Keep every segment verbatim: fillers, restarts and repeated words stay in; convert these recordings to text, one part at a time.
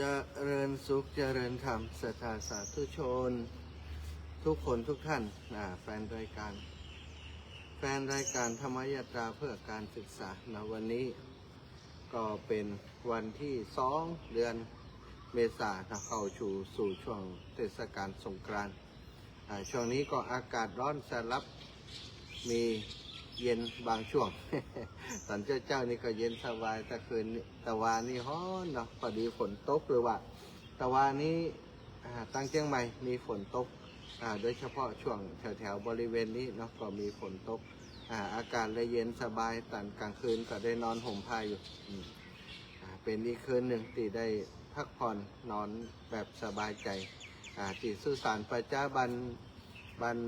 เจริญสุขเจริญธรรม ศรัทธาสาธุชน ทุกคนทุกท่าน อ่า แฟนรายการ แฟนรายการธรรมยาตราเพื่อการศึกษานะ วันนี้ก็เป็นวันที่สอง เดือนเมษานะ เข้าสู่ สู่ช่วงเทศกาลสงกรานต์ อ่า ช่วงนี้ก็อากาศร้อนสลับ มีเย็นบางช่วง ต๋อนเจ๊าๆ นี่ก็เย็นสบาย แต่คืนนี้ ตะวานี่ฮ้อนเนาะ พอดีฝนตก หรือว่าตะวานี้ อ่า ตางเจียงใหม่มีฝนตก อ่า โดยเฉพาะช่วงแถวๆ บริเวณนี้เนาะ ก็มีฝนตก อ่า อากาศเลยเย็นสบาย ต๋อนกลางคืนก็ได้นอนห่มผ้าอยู่ อืม อ่า เป๋นอีกคืนนึ่งตี้ได้พักผ่อนนอนแบบสบายใจ๋ อ่า ตี้สุสานป่าจ๊าบ้าน บ้าน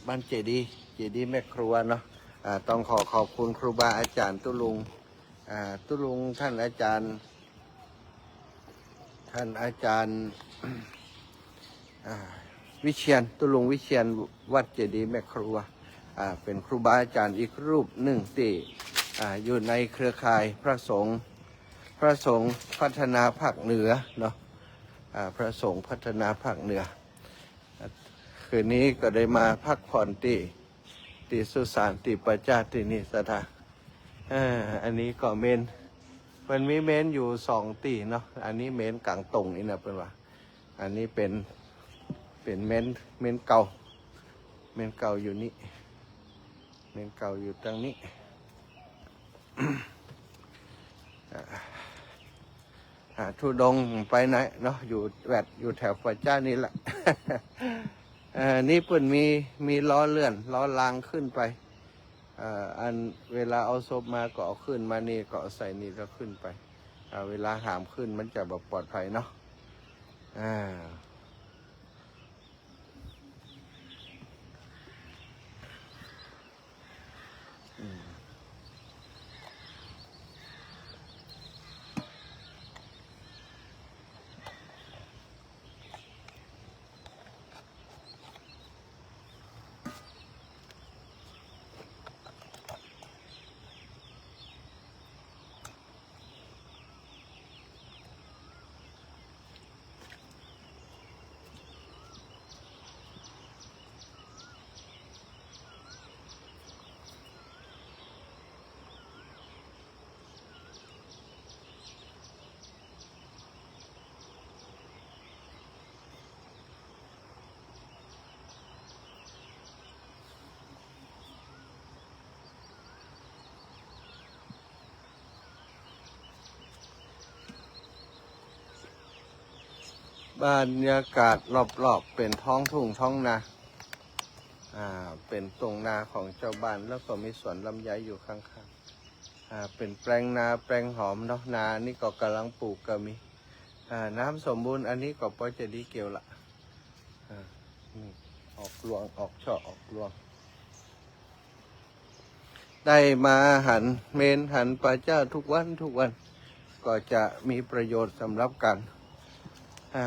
บ้านเจดีย์ เจดีย์แม่ครัวเนาะ อ่า ต้องขอขอบคุณครูบาอาจ๋ารย์ตุ๊ลุง อ่า ตุ๊ลุงต้านอาจ๋ารย์ ต้านอาจ๋ารย์ อ่า วิเชียร ตุ๊ลุงวิเชียร วัดเจดีย์แม่ครัว อ่า เป๋นครูบาอาจ๋ารย์อีกรูปนึ่งตี้ อ่า อยู่ในเครือข่ายพระสงฆ์ พระสงฆ์พัฒนาภาคเหนือเนาะ อ่า พระสงฆ์พัฒนาภาคเหนือ คืนนี้ก็ได้มาพักผ่อนตี้ ตี้สุสานตี้ป่าจ๊าตี้นี่ ศรัทธา เอ่อ อันนี้ก็เมรุ มันมีเมรุอยู่สองตี้เนาะ อันนี้เมรุก๋างตงนี่นะ เปิ้นว่า อันนี้เป๋น เป๋นเมรุ เมรุเก่า เมรุเก่าอยู่นี่ เมรุเก่าอยู่ตางนี้ อ่า ธุดงค์ไปไหนเนาะ อยู่แวด อยู่แถวป่าจ๊านี่แหละ เอ่อ นี่เปิ้นมี มีล้อเลื่อน ล้อรางขึ้นไป เอ่อ อันเวลาเอาศพมาก็เอาขึ้นมานี่ ก็เอาใส่นี่แล้วขึ้นไป อ่า เวลาหามขึ้นมันจะบ่ปลอดภัยเนาะ อ่า อืม บรรยากาศรอบๆ เป๋นท้องทุ่งท้องนา อ่า เป๋นตงนาของจาวบ้าน แล้วก็มีสวนลำไยอยู่ข้างๆ อ่า เป๋นแปลงนาแปลงหอมเนาะ นานี่ก็ก่ำลังปลูกก็มี อ่า น้ำสมบูรณ์ อันนี้ก็ปอจะดีเกี่ยวละ อ่า นี่ ออกรวง ออกช่อ ออกรวง ได้มาหันเมรุหันป่าจ๊าทุกวันทุกวัน ก็จะมีประโยชน์สำหรับก๋าน อ่า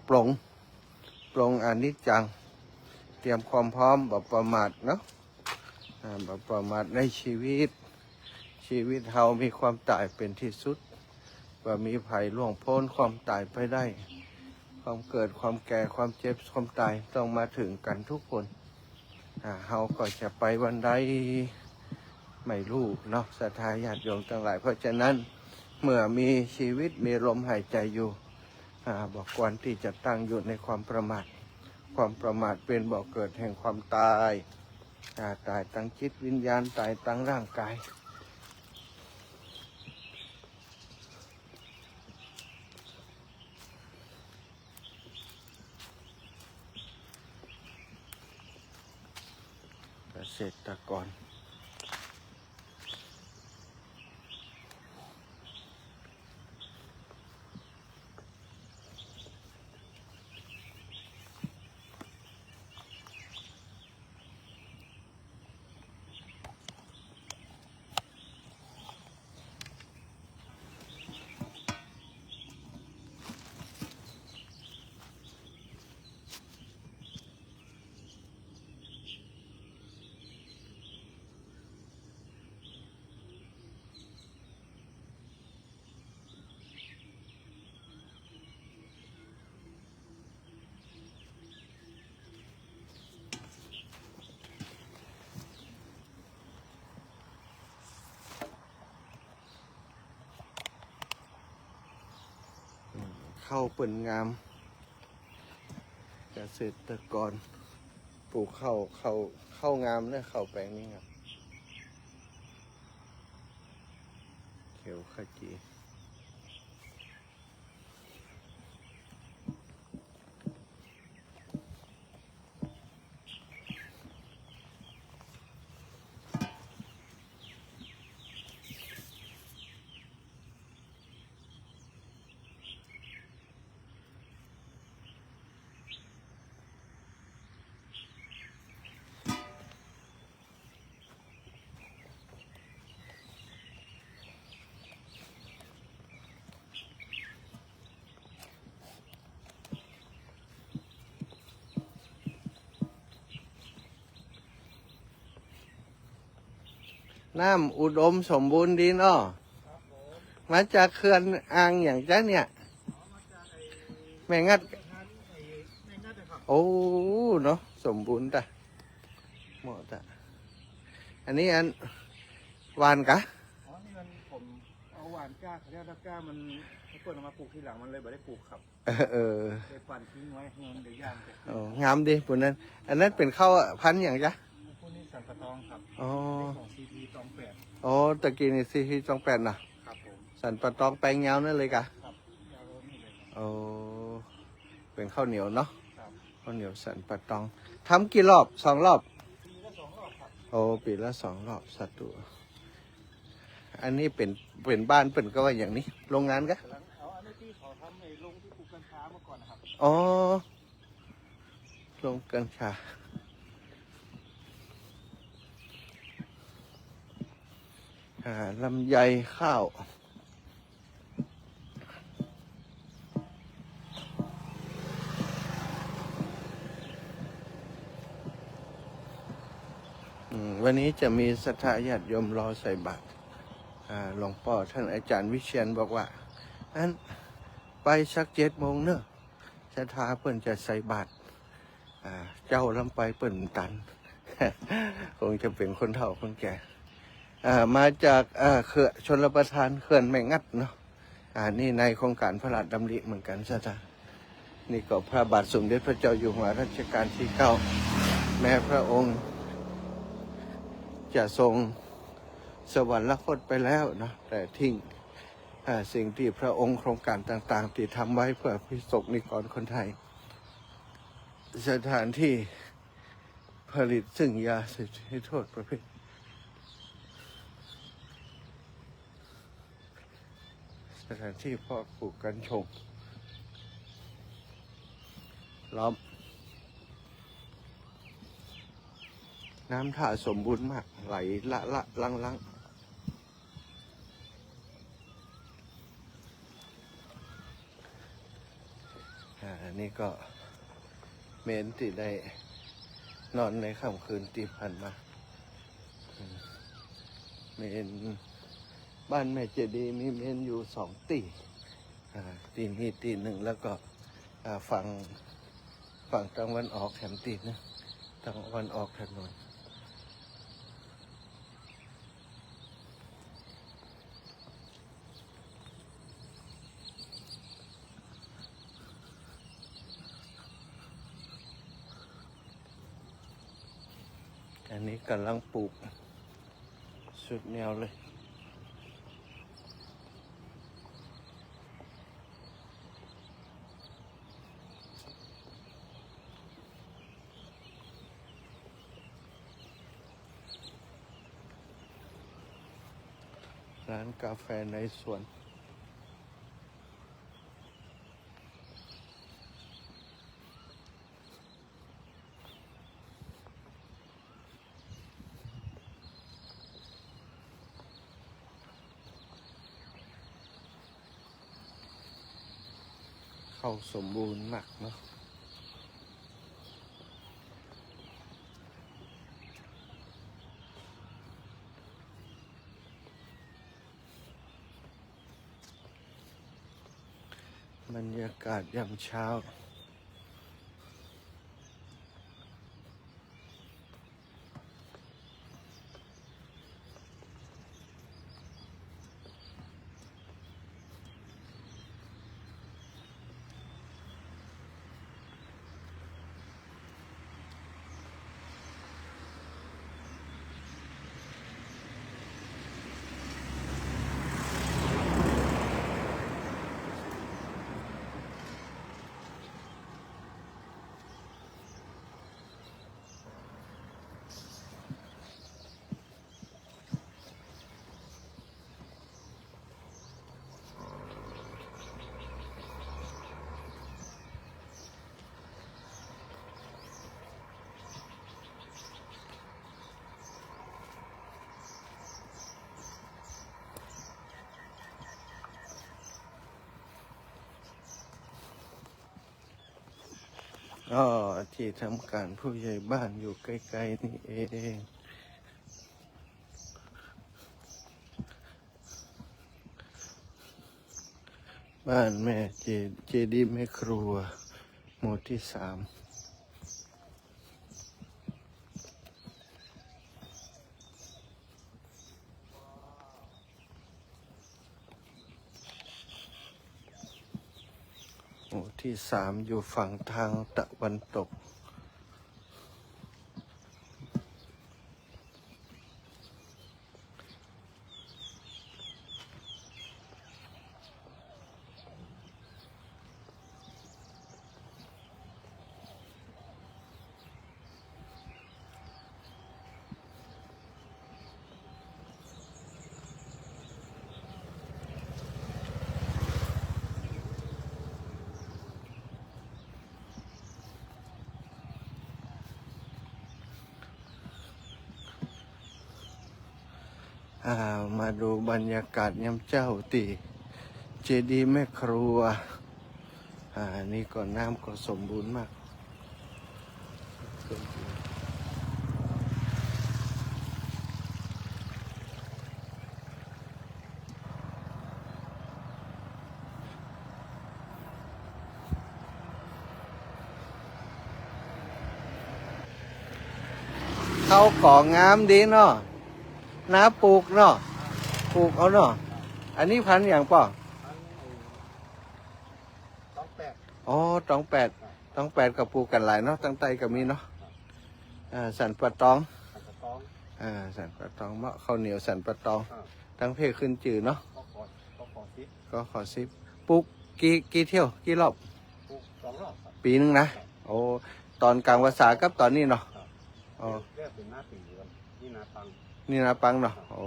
ปลง ปลงอนิจจัง เตรียมความพร้อม บ่ประมาทเนาะ อ่า บ่ประมาทในชีวิต ชีวิตเฮามีความต๋ายเป๋นตี้สุด บ่มีใผล่วงป๊นความต๋ายไปได้ ความเกิด ความแก่ ความเจ็บ ความต๋ายต้องมาเถิงกั๋นกู้คน อ่า เฮาก็จะไปวันใดไม่ฮู้เนาะ ศรัทธาญาติโยมตังหลาย เพราะฉะนั้นเมื่อมีชีวิตมีลมหายใจ๋อยู่ อ่า บ่ควรตี้จะตั้งอยู่ในความประมาท ความประมาทเป๋นบ่อเกิดแห่งความต๋าย อ่า ต๋ายตางจิตวิญญาณ ต๋ายตางร่างกาย เกษตรกร ข้าวเปิ้นงาม เกษตรกรปลูกข้าว ข้าว ข้าวงามเนาะ ข้าวแปลงนี้งาม เขียวขจี น้ำอุดมสมบูรณ์ดีเนาะ ครับผม มาจากเขื่อนอ่างหยังจ๊ะเนี่ย อ๋อ มาจากไอ้ แม่งัด ไอ้แม่งัดนะครับ โอ้ เนาะ สมบูรณ์ตะ เหมาะตะ อันนี้อัน หว่านกะ อ๋อ นี่มันผมเอาหว่านกล้า เขาเรียกว่าหว่านกล้า มัน เมื่อก่อนเอามาปลูกทีหลัง มันเลยบ่ได้ปลูกครับ เออ เออ ไปปั่นทิ้งไว้ ให้มันเดี๋ยวย่างจะขึ้น อ๋อ งามดี ปูนนั้น อันนั้นเป๋นข้าวพันธุ์หยังจ๊ะ ปูนนี้สันป่าตองครับ อ๋อ นี่ของ ซี พี ตองแปด อ๋อ ตะกี้นี่ ซี พี ตองแปดน่ะ ครับผม สันป่าตองแปลงยาวนั่นเลยกะ ครับ ยาวนี่เลยครับ อ๋อ เป๋นข้าวเหนียวเนาะ ครับ ข้าวเหนียวสันป่าตอง ทำกี่รอบ สองรอบ ปีละสองรอบครับ โอ้ ปีละสองรอบ สาธุ อันนี้เป๋น เป๋นบ้านเปิ้นกาว่าอย่างนี้ โรงงานกะ กำลังเอา อันนี้ที่เขาทำไอ้โรงที่ปลูกกัญชาเมื่อก่อนนะครับ อ๋อ โรงกัญชา อ่า ลำไย ข้าว อืม วันนี้จะมีศรัทธาญาติโยมรอใส่บาตร อ่า หลวงป้อท่านอาจารย์วิเชียรบอกว่า อั้น ไปสักเจ็ดโมงเนาะ ศรัทธาเปิ้นจะใส่บาตร อ่า เจ๊าล้ำไปเปิ้นตัน คงจะเป๋นคนเฒ่าคนแก่ อ่า มาจาก อ่า เขื่อนชลประทานเขื่อนแม่งัดเนาะ อ่า นี่ในโครงการพระราชดำริเหมือนกั๋นศรัทธา นี่ก็พระบาทสมเด็จพระเจ้าอยู่หัวรัชกาลที่เก้า แม้พระองค์จะทรงสวรรคตไปแล้วเนาะ แต่ทิ้ง อ่า สิ่งตี้พระองค์โครงการต่างๆ ตี้ทำไว้เพื่อภิกษุสงฆ์นิกรคนไทย สถานที่ผลิตซึ่งยาเสพติดให้โทษประเภท สถานที่เพาะปลูกกัญชง ล้อม น้ำท่าสมบูรณ์มาก ไหลละละลังลัง อ่า อันนี้ก็เมนตี้ได้นอนในค่ำคืนตี้ผ่านมา อืม เมนบ้านแม่เจดีย์มีเมนอยู่สองตี้ อ่า ตี้นี่ตี้นึ่ง แล้วก็ อ่า ฝั่ง ฝั่งตะวันออกแถมตี้นึ่ง ตะวันออกถนน อันนี้ก่ำลังปลูกสุดแนวเลย ร้านกาแฟในสวน ข้าวสมบูรณ์มากเนาะ บรรยากาศยามเช้า เ อ๋อ ที่ทำการผู้ใหญ่บ้านอยู่ใกล้ๆ นี่เอง บ้านแม่เจ- เจดีย์แม่ครัว หมู่ที่สาม หมู่ที่สามอยู่ฝั่งทางตะวันตก อ่า มาดูบรรยากาศยามเจ๊าตี้เจดีย์แม่ครัว อ่า นี่ก็น้ำก็สมบูรณ์มาก เข้าก็งามดีเนาะ นาปลูกเนาะ ปลูกเอาเนาะ อันนี้พันธุ์หยังป้อ พันธุ์ไอ้ ตองแปด อ๋อ ตองแปด ตองแปดก็ปลูกกั๋นหลายเนาะ ตังใต้ก็มีเนาะ อ่า สันป่าตอง สันป่าตอง อ่า สันป่าตอง เมาะข้าวเหนียวสันป่าตอง อ่า ตังเพขึ้นจื่อเนาะ ก็ขอ ก็ขอสิบ ก็ขอสิบ ปลูกกี่ กี่เที่ยว กี่รอบ ปลูกสองรอบครับ ปี๋นึ่งนะ ครับ โอ้ ต๋อนก๋างพรรษากับต๋อนนี้เนาะ ครับ อ๋อ เรียกเป๋นนาปี๋ครับ นี่นาปัง นี่นาปังเนาะ ครับ โอ้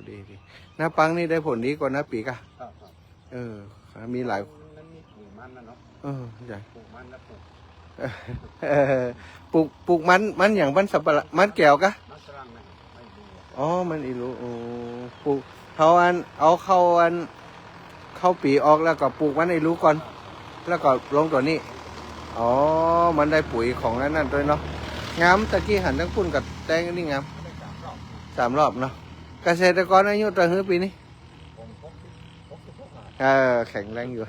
ดี ดี นาปังนี่ได้ผลดีกว่านาปี๋ก่ะ ครับ ครับ เออ มีหลาย มัน มันมีปลูกมันน่ะเนาะ เออ ใหญ่ ปลูกมันแล้วปลูก เออ ปลูก ปลูกมัน มันหยัง มันสำปะหลัง มันแก้วก่ะ มันฝรั่งน่ะ ไม่รู้อะ อ๋อ มันอีหลู โอ้ ปลูก เขาอัน เอาเข้าอัน เข้าปี๋ออกแล้วก็ปลูกมันอีหลูก่อน แล้วก็ลงตั๋วนี้ อ๋อ มันได้ปุ๋ยของอันนั้นตวยเนาะ งาม ตะกี้หันตังปุ้นก็แตงอันนี้งาม ได้สามรอบ สามรอบเนาะ เกษตรกรอายุเต้าหื้อปี๋นี้ ผมหกสิบ หกสิบหกอ่ะ เออ แข็งแรงอยู่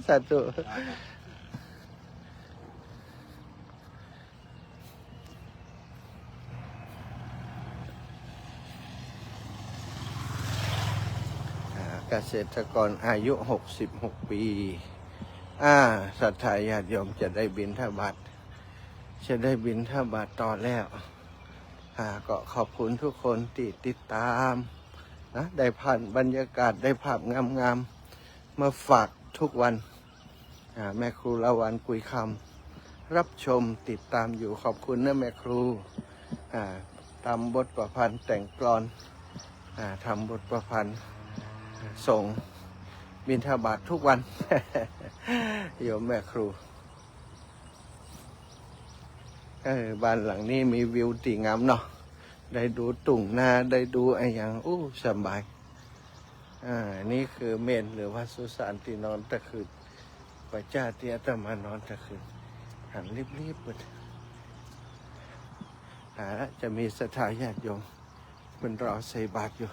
สาธุ ครับ อ่า เกษตรกรอายุหกสิบหกปี๋ อ่า ศรัทธาญาติโยมจะได้บิณฑบาต จะได้บิณฑบาตต่อแล้ว อ่า ก็ขอบคุณทุกคนตี้ติดตามนะ ได้ภาพบรรยากาศ ได้ภาพงามๆ มาฝากทุกวัน อ่า แม่ครูลาวัณ กุยคำ รับชมติดตามอยู่ ขอบคุณนะแม่ครู อ่า ทำบทประพันธ์แต่งกลอน อ่า ทำบทประพันธ์ อ่า ส่งบิณฑบาตทุกวัน โยมแม่ครู เออ บ้านหลังนี้มีวิวตี้งามเนาะ ได้ดูทุ่งนา ได้ดูอะหยัง อู้ สบาย อ่า นี่คือเมรุหรือว่าสุสานตี้นอนตะคืน ป่าจ๊าตี้อาตมานอนตะคืน หันลิบๆ เปิด หาจะมีศรัทธาญาติโยม เปิ้นรอใส่บาตรอยู่